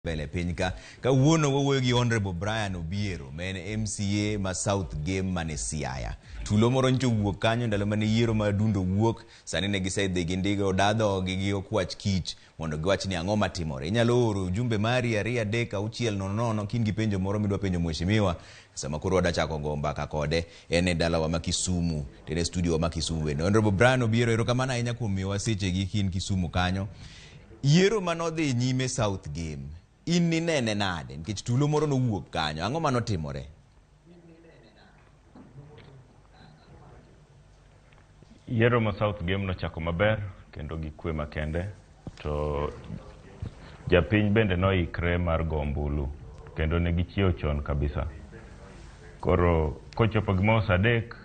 Mbele piny ka. Kawuono wawuoyo gi Honorable Brian Obiero ma en MCA ma South Gem mane Siaya. Tulo moro nyocha owuok kanyo ndalo mane yiero ma Adundo wuok, sani ne gisedhi gi ndiga odadhogi gi okwach kich mondo giwach ni ang'o matimore. Inyalo oro ujumbe mari 2 3 6 0 0 ka in gi penjo moro midwa penjo mheshimiwa sama koro wadwa chako go mbaka kode en e dalawa ma Kisumu, to en e studio wa ma Kisumu bende. Honorable Brian Obiero, erokamano ahinya kuom miyowa sechegi ka in Kisumu kanyo. Yiero mane odhi nyime South Gem, in ninene nade? Nikech tulo moro nowuok kanyo, ang'o mane otimore? Yiero ma South Gem nochako maber kendo gi kwe makende to japiny bende noikre mar go ombulu kendo ne gichiewo chon kabisa. Koro kochopo gimoro saa adek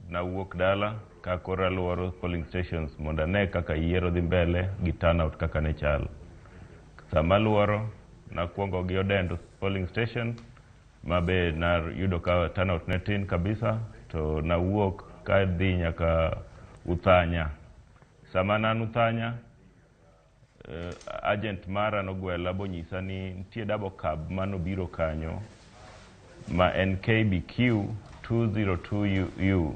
Nawuok dala ka koro aluoro polling stations mondo ane kaka yiero dhi mbele gi turnout kaka ne chal. Sama aluoro, nakuongo gi Odendo polling station ma be nayudo ka turnout ne tin kabisa to nawuok kadhi nyaka Uthanya. Sama ne an Uthanya, Agent mara nogwela bonyisa ni nitie double cab manobiro kanyo ma en KBQ 202U,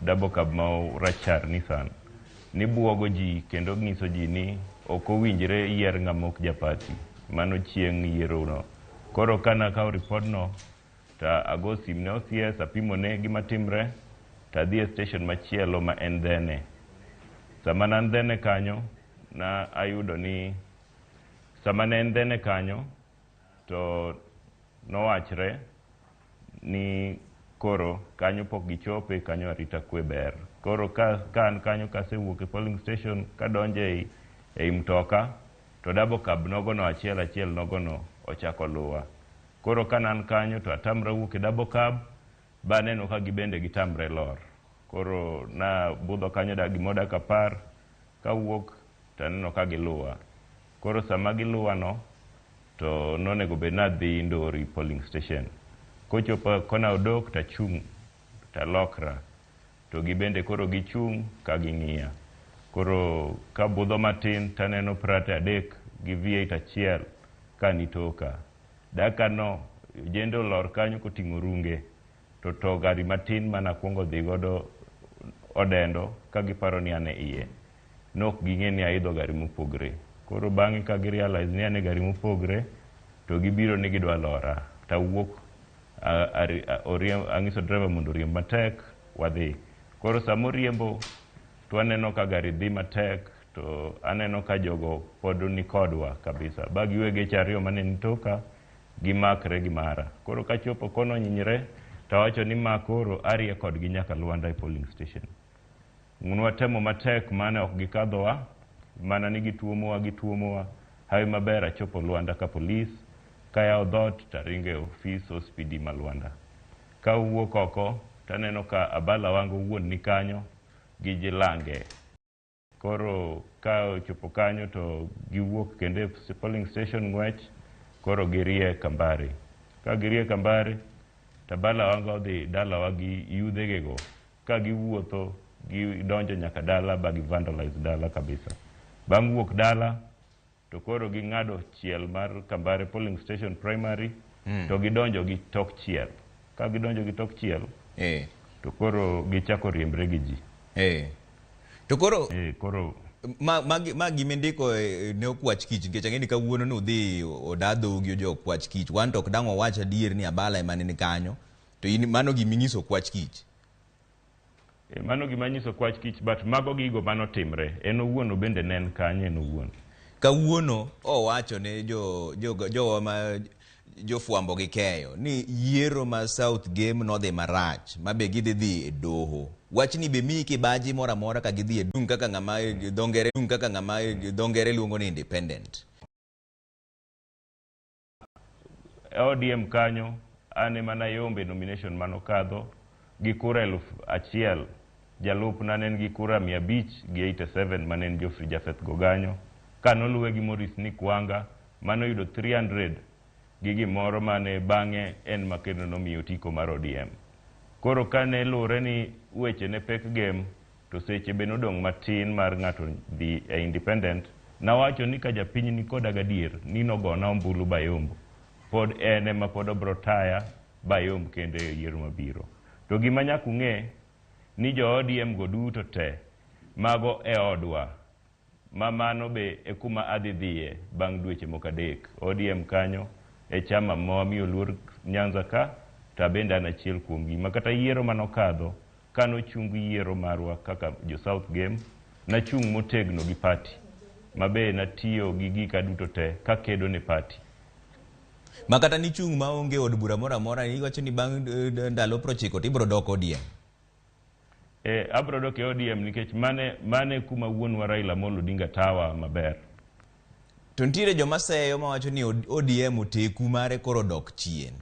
double cab ma rachar Nissan, ni buogo ji kendo nyiso ji ni ok owinjre yier ng'ama ok ja party. Mano chieng' yiero no. Koro ka nakawo ripod no to ago sim ne OCS apimone gima timre to adhi e station machielo ma en Dhene. Sama ne an Dhene kanyo na ayudo ni sama ne en Dhene kanyo to nowachre ni koro kanyo pok gichope, kanyo arita kwe ber. Koro ka, ka an kanyo kasewuok e polling station kadonjo ei mtoka to double cab nogono achiel achiel nogono ochako luwa. Koro ka nan kanyo to atamra wuok e double cab ba aneno ka gibende gitamre lor. Koro na budho kanyo da gimoro dakika apar kawuok to aneno ka giluwa. Koro sama giluwa no to nonego bed ni adhi Ndori polling station. Kochopo kona Odok to achung' to alokra to gibende koro gichung' ka ging'iya. Koro kabudho matin to aneno prate adek gi V8 achiel ka ni toka. Dakika no ojende olor kanyo koting'o runge to to gari matin mane akwongo dhi godo Odendo ka giparo ni an e iye. Ne ok ging'e ni aidho gari mopogre. Koro bang'e ka gi realize ni an e gari mopogre to gibiro ni gidwa lora. To awuok ang'iso driver mondo oriemb matek wadhi. Koro sama oriembo to aneno ka gari dhi matek to aneno ka jogo pod ni kodwa kabisa. Ba giwe geche ariyo mane ni toka gimakre gi mara. Koro kachopo kono onyinyre to awacho ni ma koro arie kodgi nyaka Luanda e polling station. Nwatemo matek mane ok gikadhowa, mana ni gituomowa gituomowa. Hawi maber achopo Luanda ka polis, kayawo dhoot to aringo e ofis OCPD ma Luanda. Kawuok oko to aneno ka Abala Wanga owuon ni kanyo gi jilange. Koro ka ochopo kanyo to giwuok kendo e polling station ng'wech, koro girie Kambare. Ka girie Kambare, to Abala Wanga odhi dalawa gi yudhegego. Ka giwuotho, gidonjo nyaka dala ba gi vandalize dala kabisa. Bang' wuok dala, to koro ging'ado chiel mar Kambare polling station primary to gidonjo gi tok chiel. Ka gidonjo gi tok chiel, to koro gichako riembre gi ji. To koro Koro ma gima indiko ne okwach kich nikech ang'e ni kawuono nudhi oda dhogi ojo okwach kich. Wan to ok dang' wawach adier ni Abala ema ne ni kanyo. To in mano gima inyiso okwach kich. Mano gima nyiso kwach kich, but mago gigo manotimre. En owuon bende ne en kanyo en owuon. Kawuono owacho ne jowa ma jofwambo gi keyo ni yiero ma South Gem nodhi marach ma be gidhi dhi e doho. Wachni be miyi kibaji moro amora ka gidhi e dung kaka ng'ama dho ngere, dung kaka ng'ama dho ngere luongo ni independent. ODM kanyo an ema nayombe nomination manokadho gi kura 1000. Jalupna ne en gi kura mia abich gi 87 mane en Geoffrey Japheth Goganyo. Ka noluwe gi Maurice Nick Wanga manoyudo 300 gi gimoro mane bang'e en ma kendo nomiyo otiko mar ODM. Koro kane luwre ni weche ne pek gem to seche be nodong' matin mar ng'ato dhi e independent, Nawacho ni ka japiny ni koda gadier ni nogona ombulu bayombo, pod en ema pod obro taya bayomb kendo e yiero mabiro. To gima nyaka ung'e ni jo ODM go duto te mago e odwa ma mano be e kuma adhi dhiye bang' dweche moko 3. ODM kanyo e chama ma wamiyo luor Nyanza ka, to abende an achiel kuomgi. Ma kata yiero manokadho, kanochung yiero marwa kaka jo South Gem, nachung' motegno gi party, ma be natiyo gi gika duto te kakedo ne party. Ma kata nichung' maonge od bura moro amora, iwacho ni bang' ndalo 90 to ibiro dok ODM. Abro dok e ODM nikech mane kuma wuonwa Raila Amolo Odinga tawa maber. To nitiere joma seyo mawacho ni ODM oteku mare koro dok chien.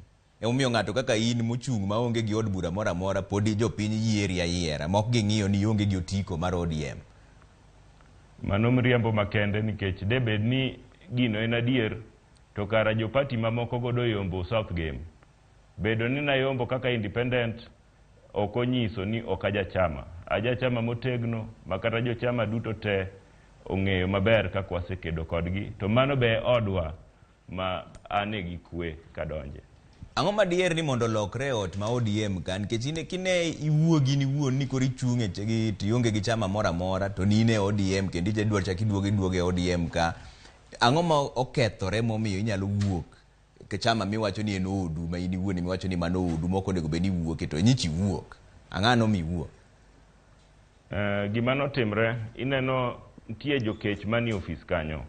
Emomiyo ng'ato kaka in mochung' maonge gi od bura moro amora podi jopiny yieri ayiera ma ok ging'iyo ni ionge gi otiko mar ODM. Mano miriambo makende nikech de bed ni gino en adier to kara jo party mamoko godo yombo South Gem. Bedo ni nayombo kaka independent ok onyiso ni ok aja chama. Aja chama motegno ma kata jochama duto te ong'eyo maber kaka wasekedo kodgi, to mano be odwa ma ane gi kwe kadonje. Ang'o ma diher ni mondo olokre e ot ma ODM ka? Nikech in kine iwuogi in iwuon ni koro ichung' e to ionge gi chama moro amora to ni in e ODM kendo idwa chak iduogo iduogo e ODM ka. Ang'o ma okethore momiyo inyalo wuok ke chama miwacho ni en odu ma in iwuon miwacho ni mano odu mok onego bed ni iwuoke to nyichi iwuok. Ang'o nomiyo iwuok? Gima notimre, ineno nitie jokech manie ofis kanyo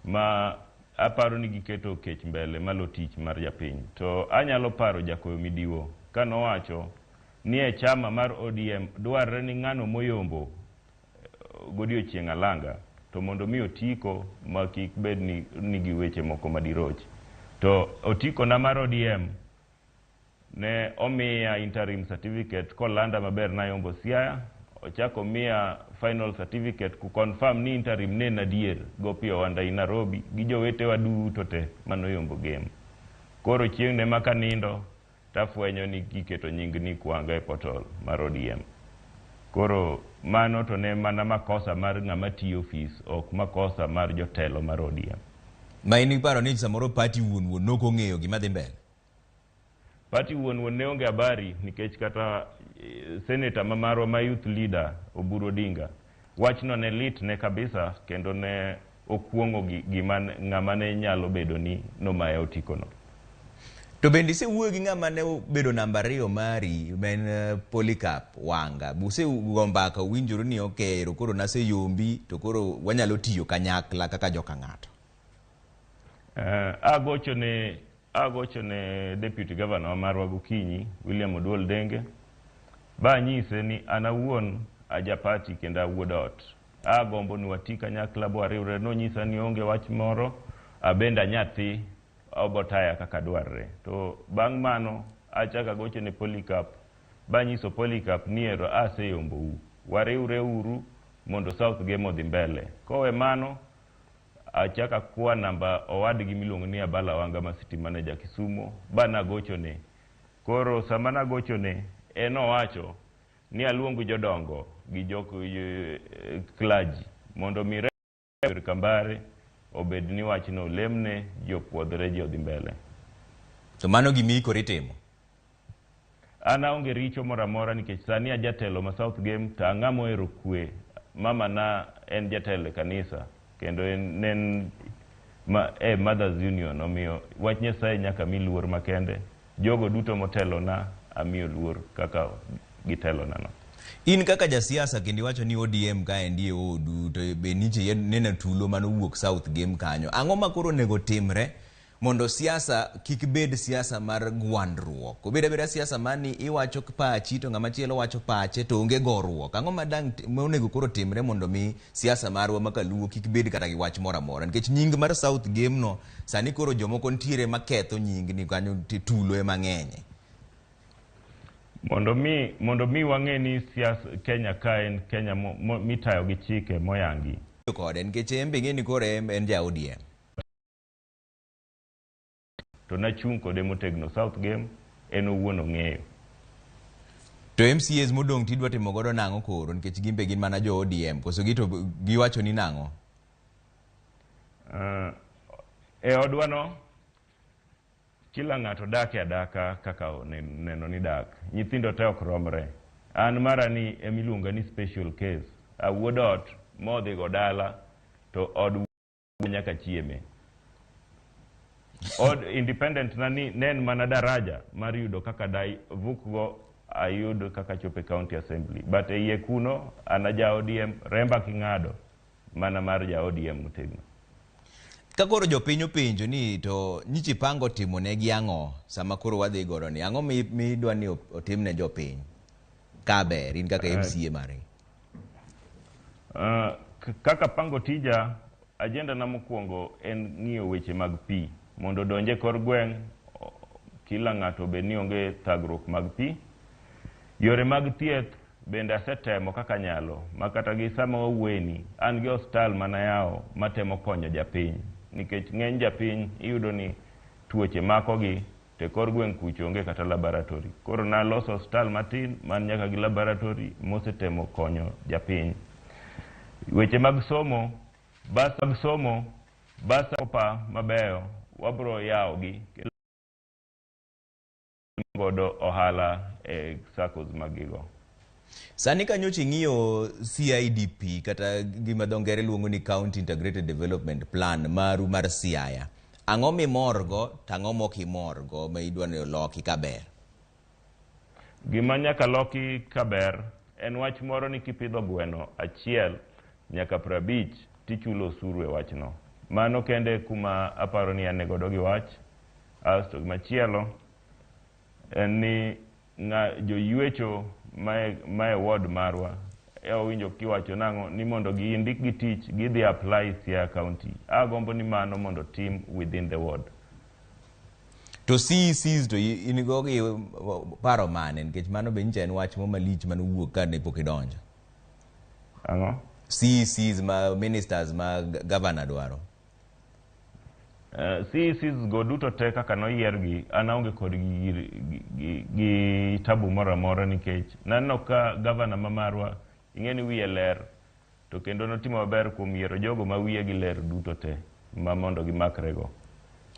ma aparo ni giketo kech mbele malo tich mar japiny. To anyalo paro Jakoyo Midiwo kanowacho ni e chama mar ODM dwarre ni ng'ano moyombo godiochieng' alanga to mondo mi otiko ma kik bed ni nigi weche moko madiroch. To otiko na mar ODM ne omiya interim certificate kolanda maber nayombo Siaya, ochako miya final certificate ku confirm ni interim ne en adier go Opiyo Wandayi Nairobi gi jowetewa duto te manoyombo Gem. Koro chieng' ne ma kanindo tafwenyo ni giketo nying Nick Wanga e portal mar ODM. Koro mano to ne mana makosa mar ng'ama tiyo ofis, ok makosa mar jotelo mar ODM. Ma in iparo ni samoro party wuon wuon nok ong'eyo gima dhi mbele? Party wuon wuon ne onge habari nikech kata senator ma marwa ma youth leader Oburu Odinga wachno ne lit ne kabisa kendo ne okuong'o gima ng'ama ne nyalo bedo ni nomaya otikono. To bende isewuoyo gi ng'ama ne obedo namba 2 mari ma en Polycarp Wanga. Usego mbaka uwinjoru ni okay, ero koro naseyombi to koro wanyalo tiyo kanyakla kaka joka ng'ato. Agocho ne deputy governor marwa gokinyi William Oduol Denge ba anyise ni an awuon aja party kendo awuod ot. Agombo ni wati kanyakla bo wariwre. Nonyisa ni onge wach moro, abende anyathi obotaya kaka dwarre. To bang' mano achako agocho ne Polycarp banyiso Polycarp ni ero aseyombou, wariwre uru mondo South Gem odhi mbele. Kowe mano achako akwa namba owadgi miluongo ni Abala Wanga ma city manager Kisumo ba nagochone. Koro sama nagochone en owacho ni aluong jodongo gi jok clergy mondo mi Kambare obed ni wachno olemne ji opuodhre ji odhi mbele. To mano gima iikori timo? An aonge richo moro amora nikech sani ajatelo ma South Gem to ang'ama ohero kwe. Mama na en jatelo e kanisa kendo en en ma, e Mothers Union, omiyo wach Nyasaye nyaka mi luor makende. Jogo duto motelona amiyo luor kaka gitelona no. In kaka jasiasa kendo iwacho ni ODM kaendi e odu to be nitie neno tulo manowuok South Gem kanyo. Ang'o ma koro onego timre mondo siasa kik bed siasa mar gwandruok? Obed abeda siasa mani iwacho pachi to ng'ama chielo wacho pache to onge goruok. Ang'o ma dang' onego koro timre mondo mi siasa marwa ma kaluo kik bed kata gi wach moro amora? Nikech nying mar South Gem no sani koro jomoko nitiere maketho nying ni kanyo tulo ema ng'enye. Mondo mi wang'e ni siasa Kenya ka en Kenya mitayo gi chike moyangi. Kode nikech en be ing'e ni koro en ja ODM. To nachung' kode motegno South Gem en owuon ong'eyo. To MCAs modong' tidwa timo godo nang'o koro nikech gin be gin mana jo ODM koso gito giwacho ni nang'o? E odwa no kila ng'ato dak e adaka kaka neno ni dak. Nyithindo te ok romre. An mara ni emiluonga ni special case. Awuod ot modhi go dala to od nyaka chieme. Od independent na ni ne en mana daraja mar yudo kaka dai vuk go ayud kaka chope county assembly. But e iye kuno an aja ODM, remba king'ado mana mar ja ODM motegno. Ka koro jopiny openjo ni to nyichi pango timo negi ang'o sama koro wadhi godo ni ang'o midwa ni otim ne jopiny ka ber in kaka MCA margi? Kaka pango tija, agenda na mokwongo en ng'iyo weche mag pi mondo odonje kor gweng', kila ng'ato obed ni onge thagruok mag pi. Yore mag thieth bende asetemo kaka nyalo, ma kata gi sama wawuoyeni, an gi osiptal manayawo matemo konyo japiny, nikech ng'eny japiny iyudo ni tuoche makogi to e kor gweng' kucho onge kata laboratory. Koro naloso osiptal matin man nyaka gi laboratory mosetemo konyo japiny. Weche mag somo, bas mag somo, basa opa mabeyo, wabro yawogi godo ohala e SACCOs magigo. Sani ka nyocha ing'iyo CIDP kata gima dho ngere luongo ni County Integrated Development Plan maru mar Siaya, ang'o mimorgo to ang'o mok imorgo ma idwa ni oloki kaber? Gima nyaka loki kaber en wach moro ni kipidho gweno achiel nyaka 50 tichulo osuru e wachno. Mano kende kuma aparo ni an godo gi wach. Asto machielo en ni joywecho mae ward marwa e owinjo kiwacho nang'o ni mondo gindik gi tich gidhi apply Siaya County. Agombo ni mano mondo tim within the ward. To CECs to in go gi paro mane nikech mano be nyicha en wach mo malich mane owuok ka ne pok idonjo. Ang'o? CECs ma ministers ma governor dwaro. CECs go duto te kaka noyiergi, an aonge kodgi gi tabu moro amora nikech naneno ka gavana ma marwa ing'e ni wiye ler to kendo notimo maber kuom yiero jogo ma wiyegi ler duto te ma mondo gimakrego.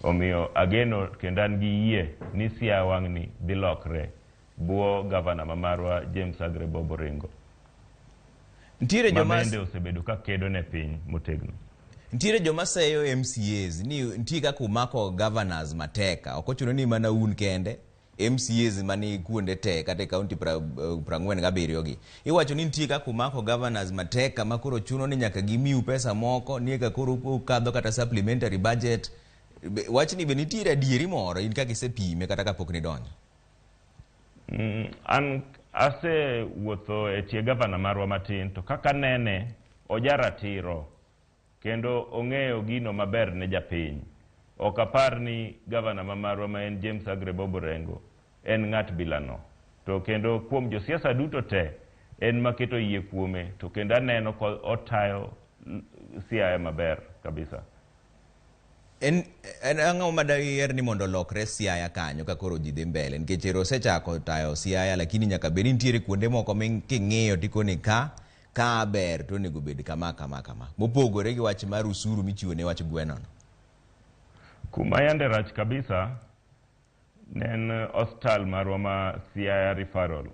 Omiyo ageno kendo an gi yie ni Siaya wang'ni dhi lokre bwo gavana ma marwa James Aggrey Bob Orengo. Nitiere ma joma bende osebedo ka kedo ne piny motegno. Nitiere joma seyo MCAs ni nitie kaka umako governors mateka, ok ochuno ni mana un kende, MCAs mani kuonde te kata e county 47 gi. Iwacho ni nitie kaka umako governors mateka ma koro chuno ni nyaka gimiu pesa moko, ni eka koro ukadho kata supplementary budget. Wachni be nitiere adieri moro in kaka isepime kata kapok nidonjo? An asewuotho e tie gavana marwa matin to kaka nene ojaratiro kendo ong'eyo gino maber ne japiny. Ok apar ni gavana ma marwa ma en James Aggrey Bob Orengo en ng'at bilano. To kendo kuom josiasa duto te en maketo yie kuome to kendo aneno ko otayo Siaya maber kabisa. En ang'o ma diher ni mondo olokre Siaya kanyo ka koro ji dhi mbele? Nikech ero osechako tayo Siaya lakini nyaka bed ni nitiere kuonde moko ma king'iyo tikoni ka ber to onego bed kama kama kama. Mopogore gi wach mar usuru michiwo ne wach gweno no. Kuma yande rach kabisa ne en osiptal marwa ma Siaya Referral.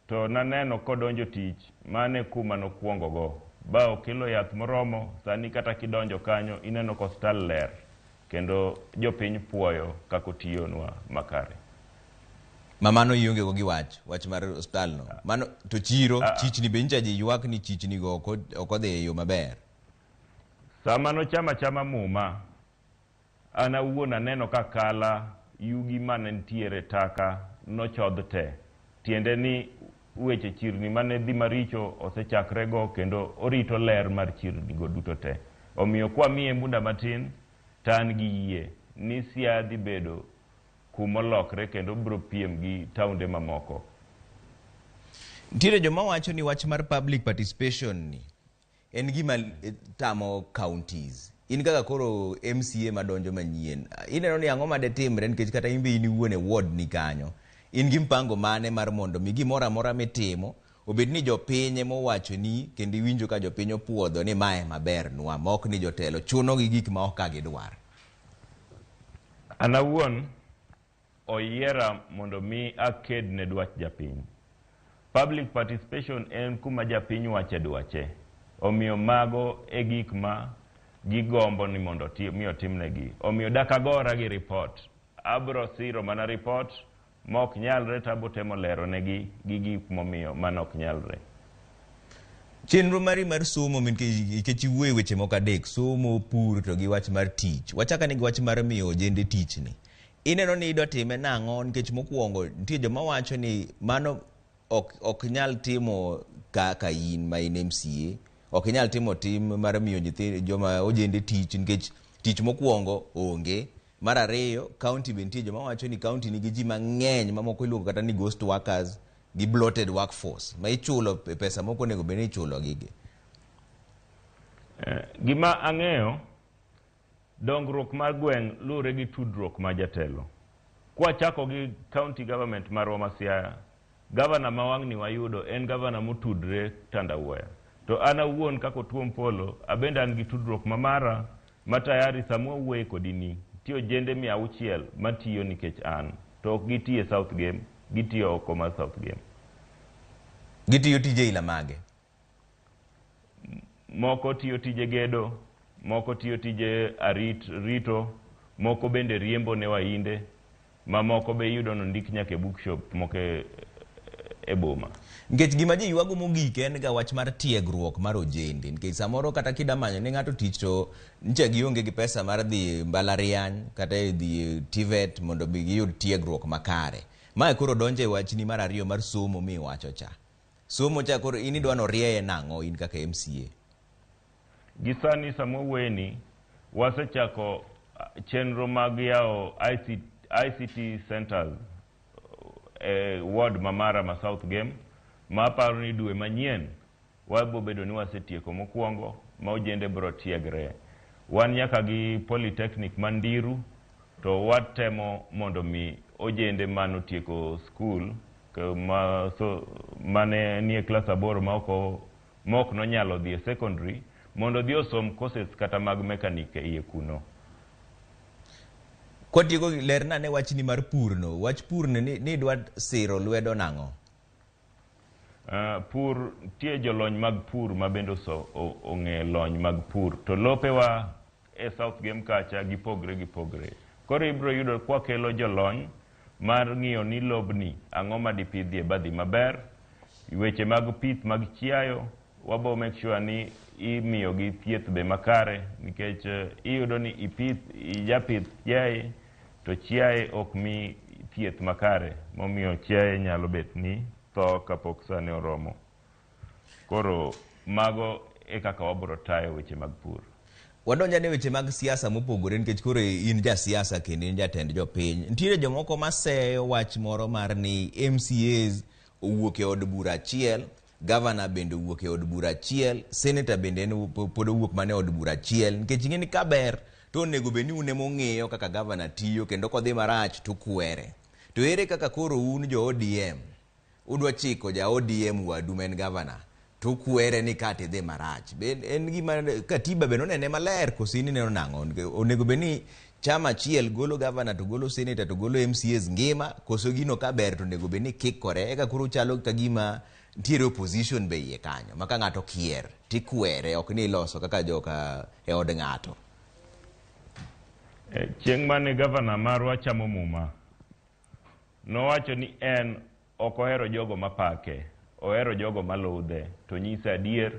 To naneno kodonjo tich, mane kuma nokwongo go. Ba okelo yath moromo, sani kata kidonjo kanyo ineno ka osiptal ler. Kendo jopiny puoyo kaka otiyonwa makare. Ma mano ionge go gi wach mar osiptal no. Mano to chiro, chichni be nyicha ji ywak ni chichni go ok odhi e yo maber. Sama nochamo achama muma, an awuon aneno ka kala yugi mane nitiere taka nochodh te. Tiende ni weche chirni mane dhi maricho osechakre go kendo orito ler mar chirni go duto te. Omiyo kwamiye muda matin to an gi yie ni Siaya dhi bedo kumolokre kendo biro piem gi taonde mamoko. Nitiere joma wacho ni wach mar public participation ni en gima tamo counties. In kaka koro MCA madonjo manyien, ineno ni ang'o madetimre nikech kata in be in iwuon e ward ni kanyo. In gi mpango mane mar mondo mi gimoro amora mitimo Obed ni jopiny ema owachoni kendo iwinjo ka jopiny opuodho ni mae maber nwa, ma ok ni jotelo chuno gi gik ma ok ka gidwar. An awuon oyiera mondo mi aked ne dwach japiny. Public participation en kuma japiny wache dwache. Omiyo mago e gik ma gigombo ni mondo mi otimnegi. Omiyo dakagora gi report. Abro siro mana report ma ok nyalre to abo temo lero negi gi gik momiyo mano ok nyalre. Chenro mari mar somo nikech iwuoyo e weche moko adek, somo, pur to gi wach mar tich. Wachak ane gi wach mar miyo ojende tich ni. Ineno ni idwa time nang'o nikech mokwongo nitie joma wacho ni mano ok nyal timo kaka in ma in MCA. Ok inyal timo tim mar miyo nyithindo joma ojende tich nikech tich mokwongo onge. Mar ariyo, county be nitie joma wacho ni county nigi ji mang'eny ma moko iluongo kata ni ghost workers gi bloated workforce ma ichulo pesa moko onego bed ni ichulo gi. Gima ang'eyo, dongruok mar gweng' luwore gi tudruok mar jatelo. Kwachako gi county government marwa ma Siaya, gavana ma wang'ni wayudo en gavana motudre Tandawuoya. To an awuon kaka Otuom Polo, abende an gi tudruok ma mara ma tayari sama wawuoye kodi ni, nitie ojende 600 matiyo nikech an. To ok gitiyo e South Gem, gitiyo oko mar South Gem. Gitiyo tije ila mage? Moko tiyo tije gedo, moko tiyo tije rito, moko bende riembo ne wainde, mamoko be iyudo nondik nyaka e bookshop moko e boma. Nikech gima ji ywago mogik en ga wach mar tiegruok mar ojende. Nikech samoro kata kida manyo ne ng'ato tich to nyicha gionge gi pesa mar dhi mbalariany kata dhi TVET mondo mi giyud tiegruok makare. Mae koro donjo e wachni mar ariyo mar somo miwacho cha. Somo cha koro in idwa norieye nang'o in kaka MCA? Gi sani sama wawuoyeni, wasechako chenro mag yawo ICT centers e ward ma mara ma South Gem, ma aparo ni dwe manyien wabo bedo ni wasetieko mokwongo ma ojende bro tiegre. Wan nyaka gi Polytechnic ma Ndiru, to watemo mondo mi ojende manotieko skul mane nie klas 8 ma ok nonyalo dhi e secondary mondo odhi osom courses kata mag mechanic e iye kuno. Kwatieko lerna ne wachni mar purno. Wach purno ni idwa siro lwedo nang'o? Pur, nitie jolony mag pur ma bende ong'e lony mag pur. To lopewa e South Gem kacha gipogre gipogre. Koro ibiro yudo kwakelo jolony mar ng'iyo ni lobni ang'o ma dipidhie badhi maber. Weche mag pith mag chiayo, wabo make sure ni imiyogi thieth be makare, nikech iyudo ni ijapith chiaye, to chiaye ok mi thieth makare, momiyo chiaye nyalo bet ni tho kapok sane oromo. Koro mago e kaka wabiro tayo weche mag pur. Wadonjo ane weche mag siasa mopogore nikech koro in ja siasa kendo in jatend jopiny. Nitiere jomoko maseyo wach moro mar ni MCAs owuok e od bura achiel, gavana bende owuok e od bura achiel, senator bende en pod owuok mana e od bura achiel. Nikech ing'e ni kaber to onego bed ni un ema ung'iyo kaka gavana tiyo kendo kodhi marach to ukwere. To ere kaka koro un jo ODM udwa chiko ja ODM wadu ma en gavana to ukwere ni ka tidhi marach? Be en gima katiba be nonene maler koso in ineno nang'o? Onego bed ni chama achiel golo gavana to golo senator to golo MCAs ngima koso gino kaber to onego bed ni kikore eka koro chalo ka gima nitiere opposition be iye kanyo ma ka ng'ato kier tikwere ok ni iloso kaka joka e od ng'ato. Chieng' mane gavana marwa chamo muma, nowacho ni en ok ohero jogo mapake, ohero jogo maludhe, to nyise adier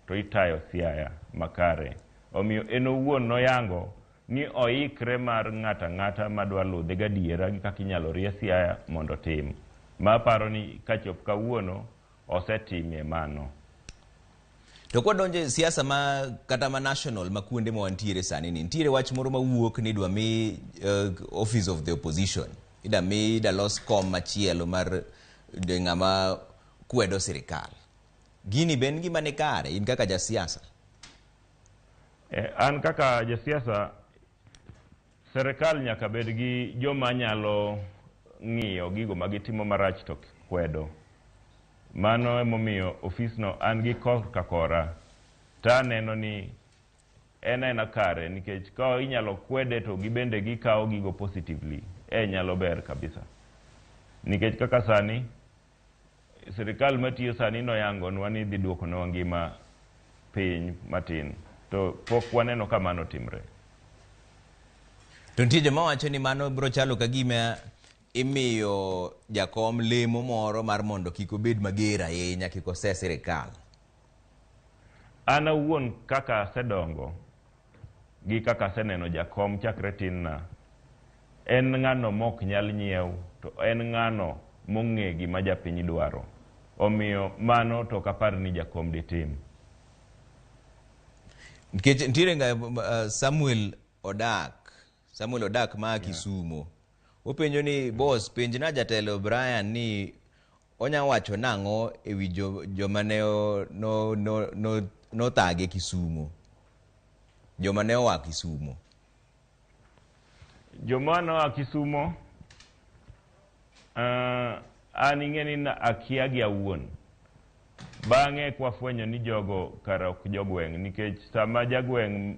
to itayo Siaya makare. Omiyo en owuon noyango ni oikre mar ng'ato ang'ata madwa ludhe gadiera gi kaka inyalo rie Siaya mondo otim. Ma aparo ni kachop kawuono osetimie mano. To kwadonjo e siasa ma kata ma national ma kuonde ma wantiere sani ni, nitiere wach moro mawuok ni idwa mi office of the opposition, idwa mi idwa los kom machielo mar ng'ama kwedo sirikal. Gini be en gima ni kare in kaka jasiasa? An kaka jasiasa, serikal nyaka bed gi joma nyalo ng'iyo gigo ma gitimo marach to kwedo. Mano emomiyo ofisno an gi korka kora to aneno ni en aena kare nikech ka inyalo kwede to gibende gikawo gigo positively e nyalo ber kabisa. Nikech kaka sani sirikal matiyo sani noyangonwa ni dhi duokonwa ngima piny matin to pok waneno ka mano timre. To nitie joma wacho ni mano biro chalo ka gima imiyo jakom lemo moro mar mondo kik obed mager ahinya, kik ose sirikal. An awuon kaka asedongo gi kaka aseneno jakom chakre tinna, en ng'ano mok nyal nyiew to en ng'ano mong'e gima japiny dwaro. Omiyo mano to ok apar ni jakom ditim. Nikech nitiere Samuel Odak, Samuel Odak ma Kisumo. Openjo ni boss, penjna jatelo Brian ni onya wacho nang'o ewi joma ne nothage Kisumo. Joma ne oa Kisumo. Joma noa Kisumo, an ing'e ni akia gi awuon. Bang'e kwafwenyo ni jogo kara ok jogweng' nikech sama jagweng'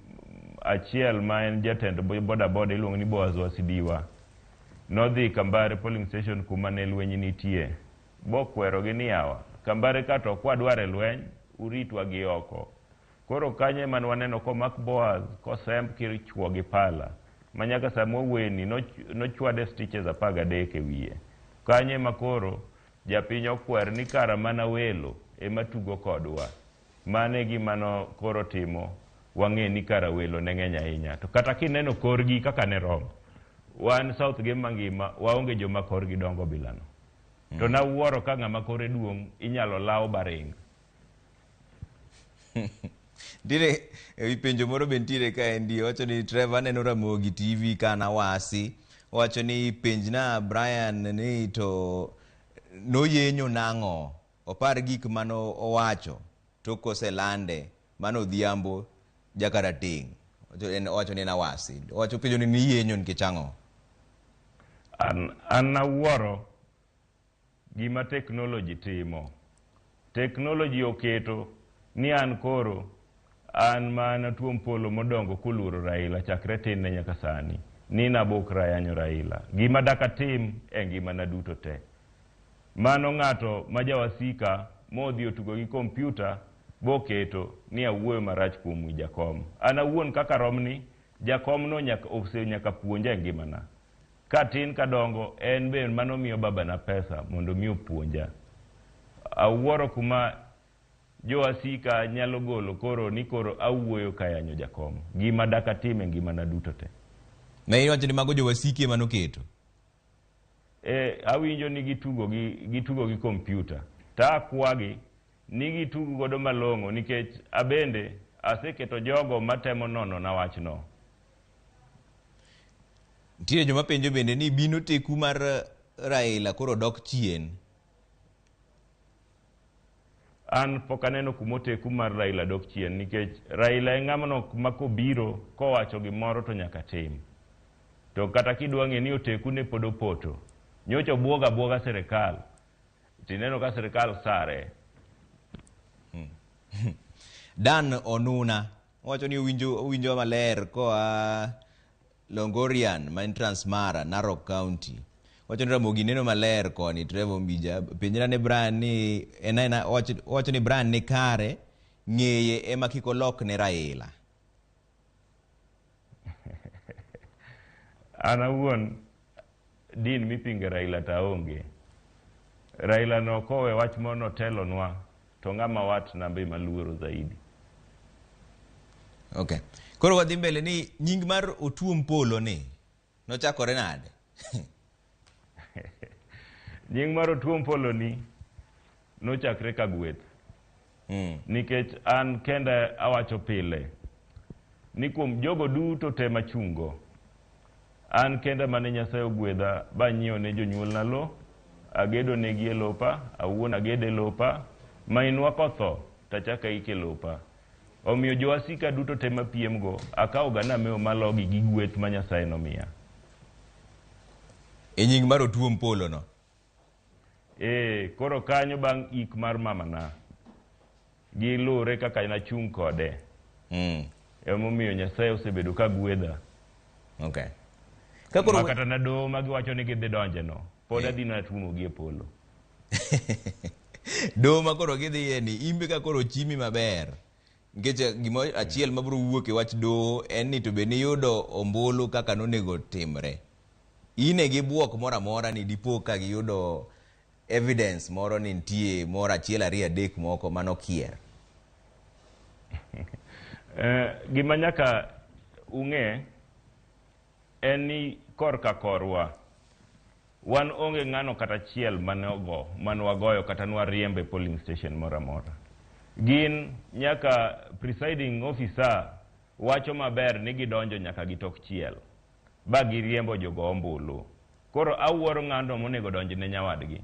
achiel ma en jatend boda boda iluongo ni Boaz Wasidiwa nodhi Kambare polling station kuma ne lweny nitie bokwerogi ni yawa Kambare ka to ok wadwar e lweny uritwa gi oko. Koro kanyo ema ne waneno komak Boaz kosemb kichwo gi pala ma nyaka sama wawuoyeni nochwade stitches 13 e wiye. Kanyo ema koro japiny okwer ni kara mana welo ema tugo kodwa. Mano e gima no koro timo wang'e ni kara welo ne ng'eny ahinya. To kata kineno korgi kaka ne rom, wan South Gem mangima waonge joma korgi dongo bilano. To nawuoro ka ng'ama kore duong' inyalo law baring. Nitiere ewi penjo moro be nitiere kaendi, owacho ni Trevor aneno Ramogi TV ka nawasi. Owacho ni penjna Brian ni to noyenyo nang'o? Opar gik mano owacho tok koselande mano Odhiambo Jakarateng'. Owacho ni en awasi. Owacho penjo ni niyenyo nikech ang'o? An nawuoro gima teknoloji timo. Teknoloji oketo ni an koro an mana tuom polo modongo koluoro Raila chakre tinne nyaka sani ni nabukra yanyo Raila. Gima dak atim e ngimana duto te. Mano ng'ato ma jawasika modhi otugo gi kompyuta boketo ni awuoyo marach kuom wi jakom. An awuon kaka romni, jakom no nyaka ose nyaka puonja e ngimana. Katin kadongo en be mano miyo babana pesa mondo mi opuonja. Awuoro kuma jowasika nyalo golo koro ni koro awuoyo kayanyo jakom. Gima dak atim e ngimana duto te. Ne iwacho ni mago jowasiki ema noketo? Awinjo ni gitugo gi kompyuta. To akwagi ni gitug godo malong'o nikech abende aseketo jogo matemo nono na wachno. Nitiere joma penjo bende ni bino teku mar Raila koro dok chien. An pok aneno kuma oteku mar Raila dok chien nikech Raila e ng'amno ma kobiro kowacho gimoro to nyaka tim. To kata kidwa ng'e ni oteku ne pod opoto. Nyocha obuogo abuoga sirikal. Tineno ka sirikal sare. Dan Onuna owacho ni owinjo maler koa Longorian ma en Transmara, Narok County. Owacho ni Ramogi neno maler koni Trevor Ombija. Penjna ne Brian ni en aena owacho ni Brian ni kare ng'eye ema kik olok ne Raila. An awuon din mipinge Raila to aonge. Raila no kowe wach mono telonwa to ng'ama watna be maluoro zaidi. Okay. Koro wadhi mbele ni nying mar Otuom Polo ni nochakore nade? Nying mar Otuom Polo ni nochakre ka gweth. Nikech an kenda awacho pile ni kuom jogo duto te machungo, an kenda mane Nyasaye ogwedha ba nyiewo ne jonyuolna lo, agedo negi e lopa, awuon agedo e lopa, mainwa kotho tachako aike e lopa. Omiyo jowasika duto te mapiem go, akawo ga namewo malogi gi gweth ma Nyasaye nomiya. E nying mar Otuom Polo no? Koro kanyo bang' ik mar mamana gilure kaka nachung' kode. Emomiyo Nyasaye osebedo ka gwedha. Okay. Ka koro Ma kata na doho ma giwacho ni gidhi donje no, pod adhi natuomo gi e polo. Doho ma koro gidhiye ni imbe ka koro chimi maber. Nikech gima achiel mabiro wuok e wach doho en ni to be niyudo ombulu kaka nonego timre. Ine gi buok moro amora ni dipo ka giyudo evidence moro ni nitie moro achiel ariyo adek moko manokier. Gima nyaka ung'e en ni korka korwa wan onge ng'ano kata achiel mane ogo mane wagoyo kata nwariembo e polling station moro amora. Gin nyaka presiding officer wacho maber ni gidonjo nyaka gitok chiel ba giriembo jogo ombulu. Koro awuoro ng'ano monego donj ne nyawadgi.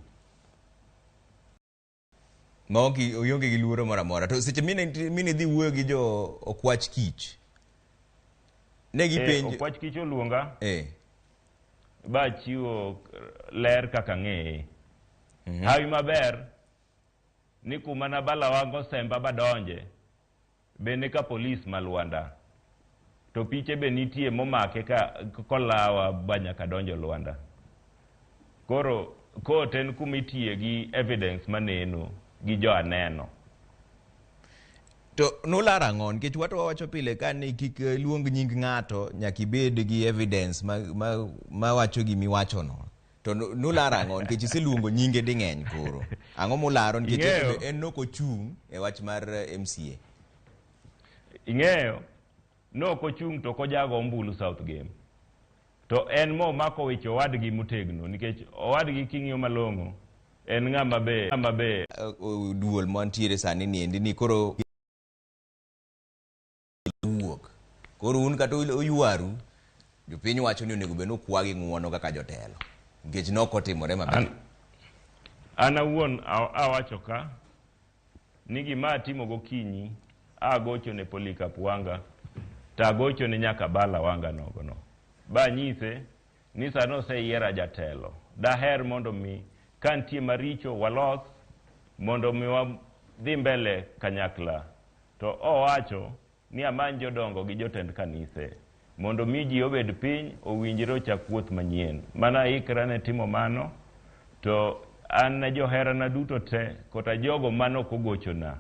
Ma ok ionge gi luoro moro amora. To seche mine dhi wuoyo gi jo okwach kich. Ne gipenjo Okwach kich oluonga ba chiwo ler kaka ng'eye. Hawi maber ni kuma nabala wango semba badonje bende ka polis ma Lwanda. To piche be nitie momake ka kolawa ba nyaka donjo Lwanda. Koro court en kuma itiye gi evidence maneno gi jo aneno. To nularo ang'o? Nikech wato wawacho pile ka ni kik luong nying ng'ato nyaka ibed gi evidence ma wacho gimiwacho no. To nularo ang'o? Nikech iseluongo nyinge ding'eny koro. Ang'o mularo? Nikech en nok ochung' e wach mar MCA. Ing'eyo, nok ochung' to kojago ombulu South Game. To en momako weche owadgi motegno nikech owadgi king'iyo malong'o en ng'ama be ng'ama be Duol mantiere sani ni endi ni koro wuok. Koro un kata oywaru, jopiny wacho ni onego bed ni ukwagi ng'uono kaka jotelo. Nikech nok otimore maber. An awuon awacho ka ni gima atimo gokinyi agocho ne Polycarp Wanga to agocho ne nyaka Bala Wanga nogo no. Ba nyise ni sano oseyiera jatelo. Daher mondo mi ka nitie maricho walos mondo mi wadhi mbele kanyakla. To owacho ni amany jodongo gi jotend kanise mondo mi ji obed piny owinjre ochak wuoth manyien. Mana ikra ne timo mano to an ne joherana duto te kata jogo mane ok ogochona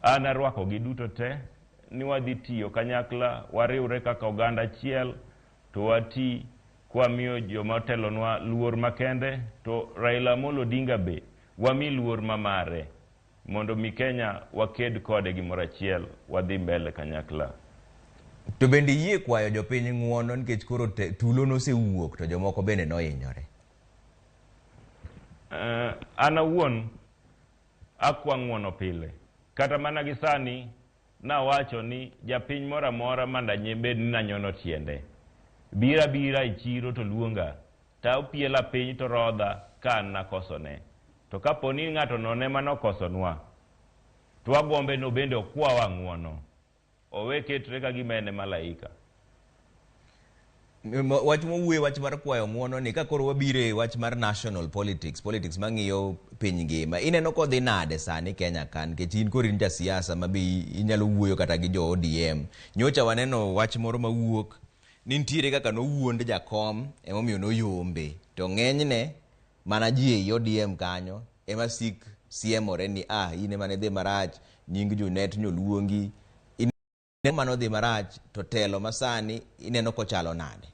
an arwakogi duto te ni wadhi tiyo kanyakla wariwre kaka oganda achiel to wati kwamiyo joma otelonwa luor makende to Raila Amolo Odinga be wami luor mamare mondo mi Kenya waked kode gimoro achiel wadhi mbele kanyakla. To bende iyie kwayo jopiny ng'uono nikech koro tulo nosewuok to jomoko bende nohinyore. An awuon akwa ng'uono pile. Kata mana gi sani nawacho ni japiny moro amora manda bed ni nanyono tiende. Bira bira e chiro to luonga. Ta opiela piny to rodha ka an nakosone. To kapo ni ng'ato no ema nokosonwa, to wagombe no bende okwawa ng'uono. Owe ketre ka gima en e malaika. Wach mowuoye wach mar kwayo ng'uono ni ka koro wabiro e wach mar national politics, politics mang'iyo piny ngima. Ineno kodhi nade sani Kenya ka nikech in koro in jasiasa ma be inyalo wuoyo kata gi jo ODM. Nyocha waneno wach moro mawuok ni nitiere kaka nowuond jakom emomiyo noyombe. To ng'enyne mana ji ei ODM kanyo ema sik siemore ni in ema ne dhi marach, nying Junet nyoluongi. Ineno mano dhi marach to telo masani ineno kochalo nade?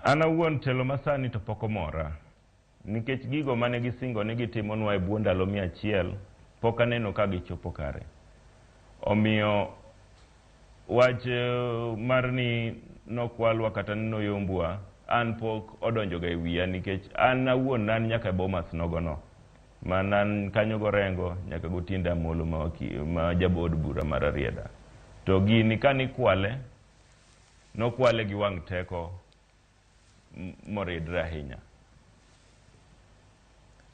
An awuon telo masani to pok omora nikech gigo mane gisingo ni gitimonwa e bwo ndalo 100 pok aneno ka gichopo kare. Omiyo wach mar ni nokwalwa kata ni noyombwa an pok odonjoga e wiya nikech an awuon nan nyaka e Bomas nogono ma nan kanyo gorengo nyaka gotiende Amolo ma jaod bura mar Rarieda. To gini kanikwale nokwale gi wang' teko moridre ahinya.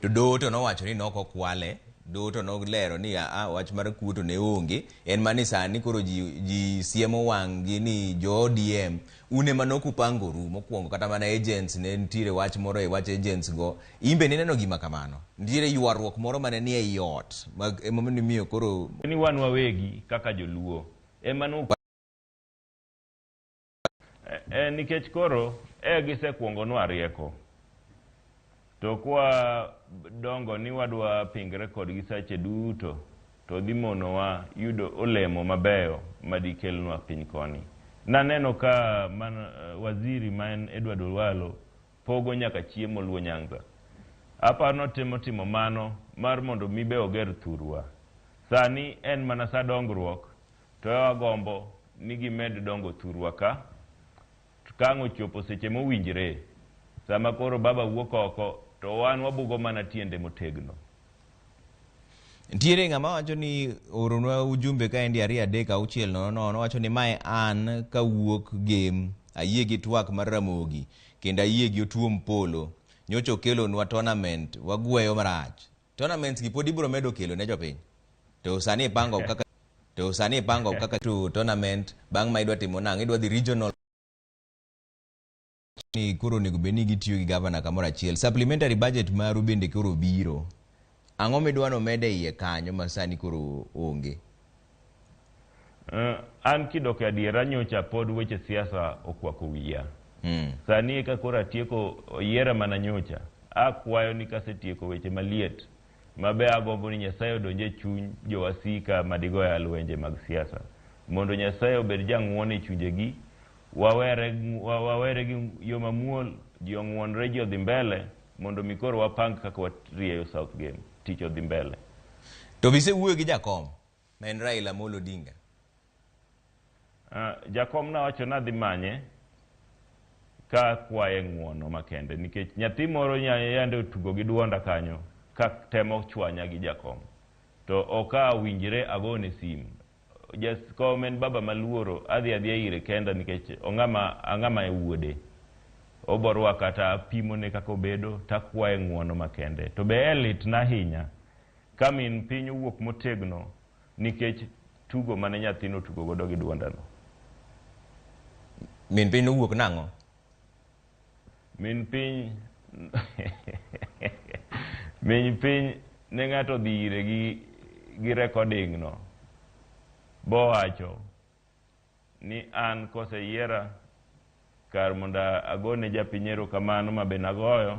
To doho to nowacho ni nok okwale Doho to nolero ni aa wach mar kuo to ne onge. En mana ni sani koro ji siemo wang'gi ni jo ODM un ema nok upangoru mokwongo kata mana agents ne nitiere wach moro e wach agents go. In be nineno gima kamano? Nitiere ywaruok moro mane nie ei ot ma emomiyo koro Ni wan wawegi kaka joluo ema no nikech koro gisekuongonwa rieko. To kwa dongo ni wadwa pingre kodgi sache duto to dhi monowa yudo olemo mabeyo madikelnwa piny koni. Naneno ka man, waziri ma en Edward Owalo pogo nyaka chiemo Luo Nyanza. Aparo notemo timo mano mar mondo mi be oger thurwa. Sani en mana sa dongruok to wagombo ni gimed dongo thurwa ka. Ka ang' ochopo seche mowinjre, sama koro baba wuok oko to wan wabugo mana tiende motegno. Nitiere ng'ama wacho ni oronwa ujumbe kaendi 2 3 6 0 0 wacho ni mae an kawuok Gem, ayie gi twak mar Ramogi kendo ayie gi Otuom Polo. Nyocha okelonwa tournament, wagweyo marach. Tournaments gi pod ibiro medo kelo ne jopiny. To sani ipango kaka to sani ipango kaka to tournament bang' ma idwa timo nang'o, idwa dhi regional ni koro onego bed ni gitiyo gi gavana kamoro achiel. Supplementary budget maru bende koro biro. Ang'o midwa nomed e iye kanyo ma sani koro onge? An kidok e adiera nyocha pod weche siasa okwako wiya. Sani eka koro atieko oyiera mana nyocha. Akwayo ni kasetieko weche maliet mabe agombo ni Nyasaye odonje e chuny jowasika madigoya lwenje mag siasa. Mondo Nyasaye obed jang'uono e chunjegi, wawere gi yo mamuol, ji ong'uonre, ji odhi mbele, mondo mi koro wapang kaka warieyo South Gem, tich odhi mbele. To bisewuoyo gi jakom, ma en Raila Amolo Odinga? Jakom nawacho nadhi manye ka kwaye ng'uono makende nikech nyathi moro yande otugo gi duonda kanyo ka temo chwanya gi jakom to ok awinjre agone sim. Jakom en baba maluoro, adhi adhiya ire kenda nikech ang'ama e wuode. Oborwaka kata apimone kaka obedo takwaye ng'uono makende. To be e litna ahinya ka min piny owuok motegno nikech tugo mane nyathino otugo godo gi duondano. Min piny nowuok nang'o? Min piny min piny ne ng'ato odhi ire gi recording no. Bowacho ni an koseyiera kar mondo agone japiny erokamano ma be nagoyo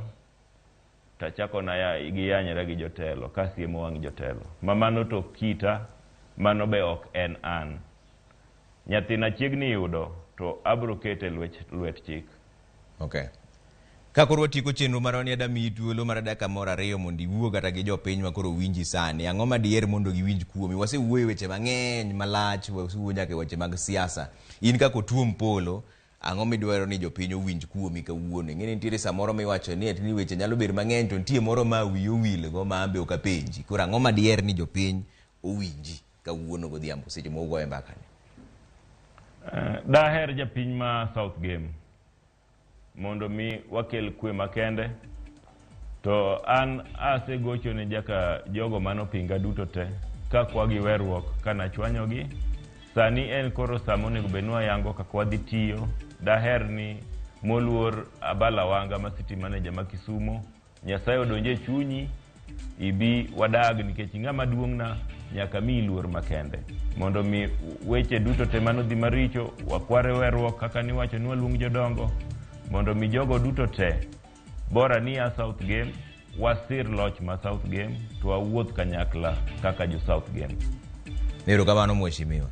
tachako na giyanyra gi jotelo kasiemo wang' jotelo. Ma mano to kita, mano be ok en an. Nyathina chiegni yudo to abro kete lwet chik. Okay. Ka koro watieko chenro marwa ni adamiyi thuolo mar dakika moro ariyo mondo iwuo kata gi jopiny ma koro winji sani. Ang'o ma diher mondo giwinj kuomi? Wasewuoyo weche mang'eny malach, wasewuoyo nyaka e weche mag siasa. In kaka Otuom Polo, ang'o midwaro ni jopiny owinj kuomi kawuono? Ing'e ni nitiere samoro miwacho ni ati ni weche nyalo bedo mang'eny to nitie moro ma wiyi owilgo ma an be ok apenji. Koro ang'o ma diher ni jopiny owinji kawuono godhiambo seche ma ugoyo mbaka ni? Daher japiny ma South Gem mondo mi wakel kwe makende to an asegocho ne jaka jogo manopinga duto te kakwa gi weruok kanachwanyogi. Sani en koro sama onego bed ni wayango kaka wadhi tiyo. Daher ni moluor Abala Wanga ma city manager ma Kisumo, Nyasaye odonje e chunyi, ibi wadag nikech ing'ama duong'na nyaka miyi luor makende. Mondo mi weche duto te manodhi maricho, wakware weruok kaka niwacho ni waluong jodongo, mondo mi jogo duto te bora ni a South Gem, wasir loch ma South Gem, to wawuoth kanyakla kaka jo South Gem. Erokamano mheshimiwa.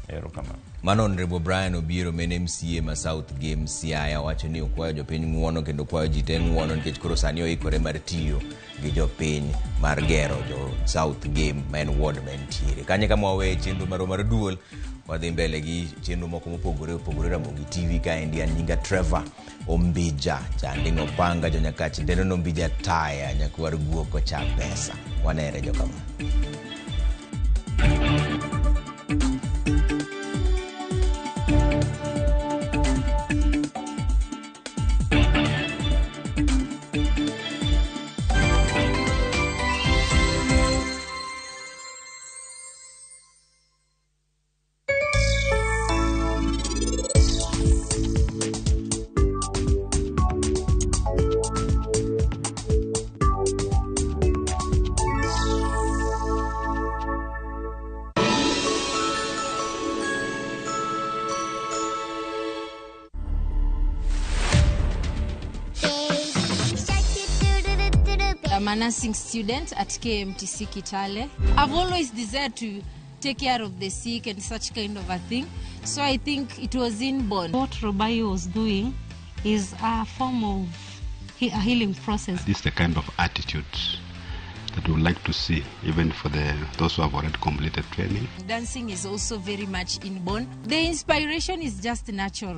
Erokamano. Mano Honorable Brian Obiero ma en MCA ma South Gem Siaya wacho ni okwayo jopiny ng'uono kendo okwayo ji te ng'uono nikech koro sani oikore mar tiyo gi jopiny mar gero jo South Gem ma en ward ma entiere. Kanyo kama waweye chenro marwa mar duol, wadhi mbele gi chenro moko mopogore opogore Ramogi TV kaendi. An nyinga Trevor Ombija, Janding' Opanga, Jonyakach Ndelo Ombija Taya, nyakwar guok ocha pesa. Wanere jokama. I'm a nursing student at KMTC Kitale. I've always desired to take care of the sick and such kind of a thing. So I think it was inborn. What Robayo was doing is a form of a healing process. This is the kind of attitude that we would like to see, even for those who have already completed training. Dancing is also very much inborn. The inspiration is just natural.